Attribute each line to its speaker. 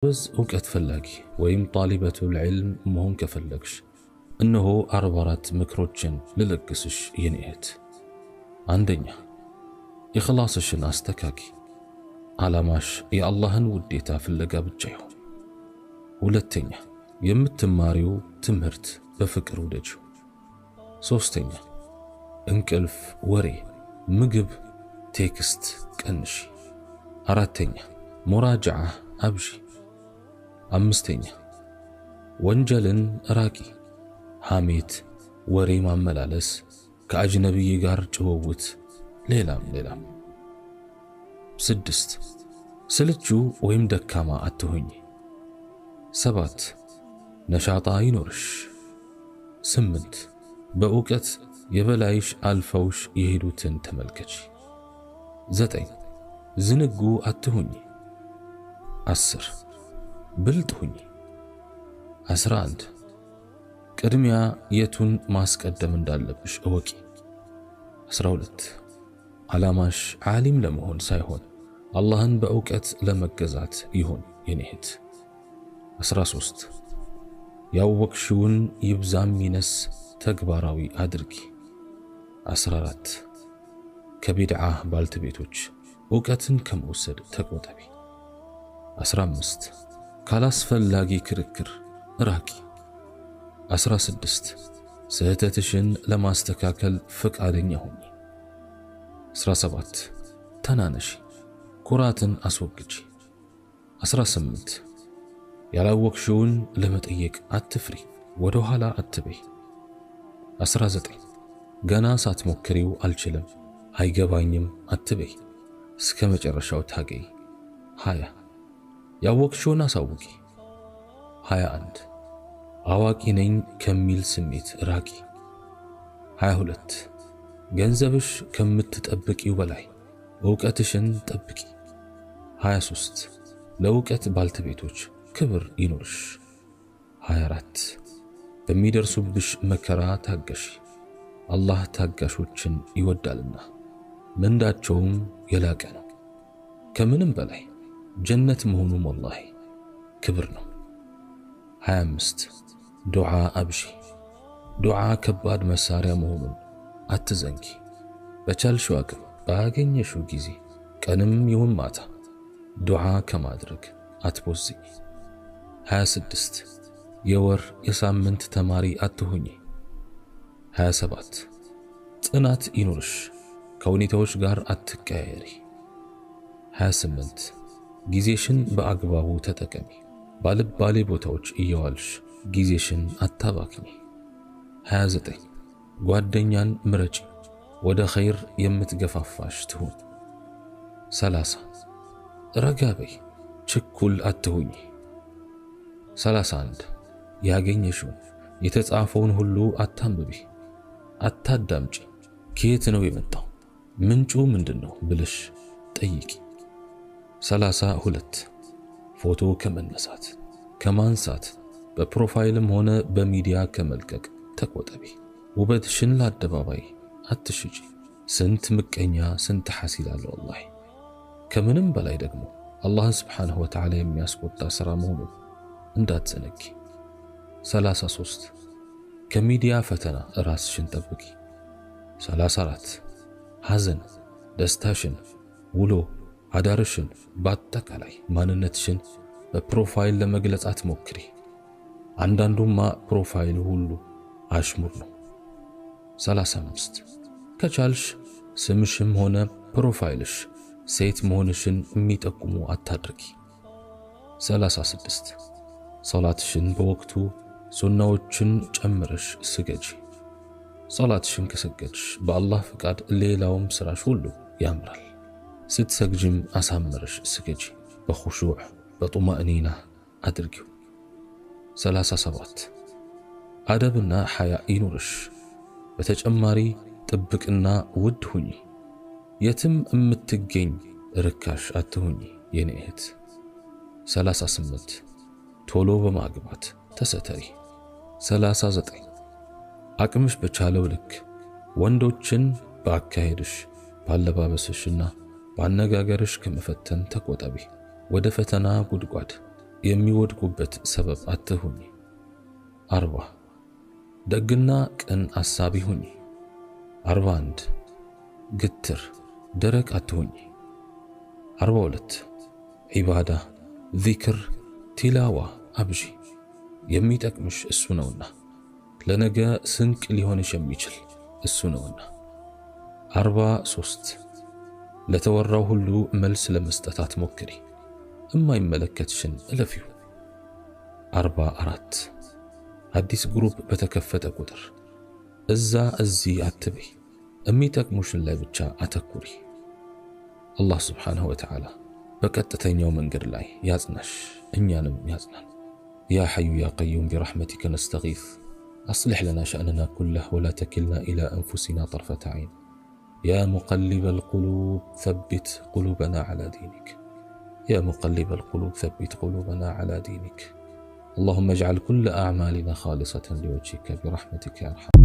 Speaker 1: ጎበዝ እውቀት ፈላጊ ወይም طالبة العلم መሆን ከፈለግሽ እነሆ 44 ምክሮችን ልለግስሽ የኔ እህት። አንደኛ፣ ኢኽላስሽን አስተካኪ። ዓላማሽ የአላህን ውዴታ ፍለጋ ብቻ ይሁን። ሁለተኛ፣ የምትማሪው ትምህርት በፍቅር ውደጂው። ሶስተኛ፣ እንቅልፍ፣ ወሬ፣ ምግብ፣ text ቀንሺ። አራተኛ፣ ሙራጀዓ አብዢ። አምስተኛ፣ ወንጀልን ራቂ። ሐሜት፣ ወሬ ማመላለስ፣ ከአጅነቢይ ጋር ጭውውት፣ ሌላም ሌላም። ስድስት፣ ስልቹ ወይም ደካማ አትሁኚ። ሰባት፣ ነሻጣ ይኖርሽ። ስምንት፣ በእውቀት የበላይሽ አልፈውሽ የሄዱትን ተመልከቺ። ዘጠኝ፣ ዝንጉ አትሁኚ። 10፣ ብልጥ ሁኚ። 11፣ ቅድሚያ የቱን ማስቀደም እንዳለብሽ እወቂ። 12፣ ዓላማሽ ዓሊም ለመሆን ሳይሆን አላህን በእውቀት ለመገዛት ይሁን የኔ እህት። 13፣ ያወቅሽውን ይብዛም ይነስ ተግባራዊ አድርጊ። 14፣ ከቢድዓ ባልተቤቶች እውቀትን ከመውሰድ ተቆጠቢ። 15፣ ካላስፈላጊ ክርክር ራቂ። 16፣ ስህተትሽን ለማስተካከል ፈቃደኛ ሁኚ። 17፣ ተናነሺ፣ ኩራትን አስወግጂ። 18፣ ያላወቅሽውን ለመጠየቅ አትፍሪ፣ ወደ ኋላ አትበይ። 19፣ ገና ሳትሞክሪው አልችልም፣ አይገባኝም አትበይ፣ እስከ መጨረሻው ታገይ። 20፣ ያወቅሽውን አሳውቂ። 21፣ አዋቂ ነኝ ከሚል ስሜት ራቂ። 22፣ ገንዘብሽ ከምትጠብቂው በላይ እውቀትሽን ጠብቂ። 23፣ ለእውቀት ባልተቤቶች ክብር ይኖርሽ። 24፣ በሚደርሱብሽ መከራ ታገሺ፣ አላህ ታጋሾችን ይወዳልና ምንዳቸውም የላቀ ነው። ከምንም በላይ ጀነት መሆኑም ወላሂ ክብር ነው። 25፣ ዱዓ አብዢ። ዱዓ ከባድ መሳሪያ መሆኑን አትዘንጊ። በቻልሽው አቅም ባገኘሽው ጊዜ ቀንም ይሁን ማታ ዱዓ ከማድረግ አትቦዝኝ። 26፣ የወር የሳምንት ተማሪ አትሁኚ። 27፣ ጽናት ይኑርሽ፣ ከሁኔታዎች ጋር አትቀያየሪ። 28፣ ጊዜሽን በአግባቡ ተጠቀሚ። ባልባሌ ቦታዎች እየዋልሽ ጊዜሽን አታባክኚ። 29፣ ጓደኛን ምረጪ፣ ወደ ኸይር የምትገፋፋሽ ትሁን። 30፣ ረጋ በይ፣ ችኩል አትሁኚ። 31፣ ያገኘሽውን የተጻፈውን ሁሉ አታንብቢ፣ አታዳምጪ። ከየት ነው የመጣው፣ ምንጩ ምንድን ነው ብለሽ ጠይቂ። 32፣ ፎቶ ከመነሳት ከማንሳት በ profile ም ሆነ በሚዲያ ከመልቀቅ ተቆጠቢ። ውበትሽን ለአደባባይ አትሽጪ። ስንት ምቀኛ ስንት ሐሲድ አለ ወላሂ። ከምንም በላይ ደግሞ አላህን ስብሓንሁ ወተዓላ የሚያስቆጣ ሥራ መሆኑን እንዳትዘነጊ። 33፣ ከሚዲያ ፈተና ራስሽን ጠብቂ። 34፣ ሐዘን ደስታሽን፣ ውሎ አዳርሽን፣ በአጠቃላይ ማንነትሽን በ profile ለመግለጽ አትሞክሪ። አንዳንዱማ profile ሁሉ አሽሙር ነው። 35፣ ከቻልሽ ስምሽም ሆነ profile ሽ ሴት መሆንሽን የሚጠቁሙ አታድርጊ። 36፣ ሶላትሽን በወቅቱ ሱናዎችን ጨምረሽ ስገጂ። ሶላትሽን ከሰገድሽ በአላህ ፍቃድ ሌላውም ስራሽ ሁሉ ያምራል። ስትሰግጅም አሳምረሽ ስገጂ። በኹሹዕ በጡማእኒና አድርጊው። 37፣ አደብና ሐያ ይኑርሽ። በተጨማሪ ጥብቅና ውድ ሁኚ። የትም የምትገኝ ርካሽ አትሁኚ የኔ እህት። 38፣ ቶሎ በማግባት ተሰተሪ። 39፣ አቅምሽ በቻለው ልክ ወንዶችን በአካሄድሽ ባለባበስሽና በአነጋገርሽ ከመፈተን ተቆጠቢ። ወደ ፈተና ጉድጓድ የሚወድቁበት ሰበብ አትሁኚ። 40 ደግና ቅን አሳቢ ሁኚ። 41 ግትር ደረቅ አትሁኚ። 42 ዒባዳ፣ ዚክር፣ ቲላዋ አብዢ፣ የሚጠቅምሽ እሱ ነውና፣ ለነገ ስንቅ ሊሆንሽ የሚችል እሱ ነውና። 43 ለተወራው ሁሉ መልስ ለመስጠት አትሞክሪ፣ እማይመለከትሽን እለፊው። 44 አዲስ group በተከፈተ ቁጥር እዛ እዚህ አትበይ፣ የሚጠቅሙሽን ላይ ብቻ አተኩሪ። አላህ سبحانه وتعالى በቀጥተኛው መንገድ ላይ ያጽናሽ፣ እኛንም ያጽናን። يا حي يا قيوم برحمتك نستغيث أصلح لنا شأننا كله ولا تكلنا إلى أنفسنا طرفة عين يا مقلب القلوب ثبت قلوبنا على دينك يا مقلب القلوب ثبت قلوبنا على دينك اللهم اجعل كل أعمالنا خالصة لوجهك برحمتك يا أرحم.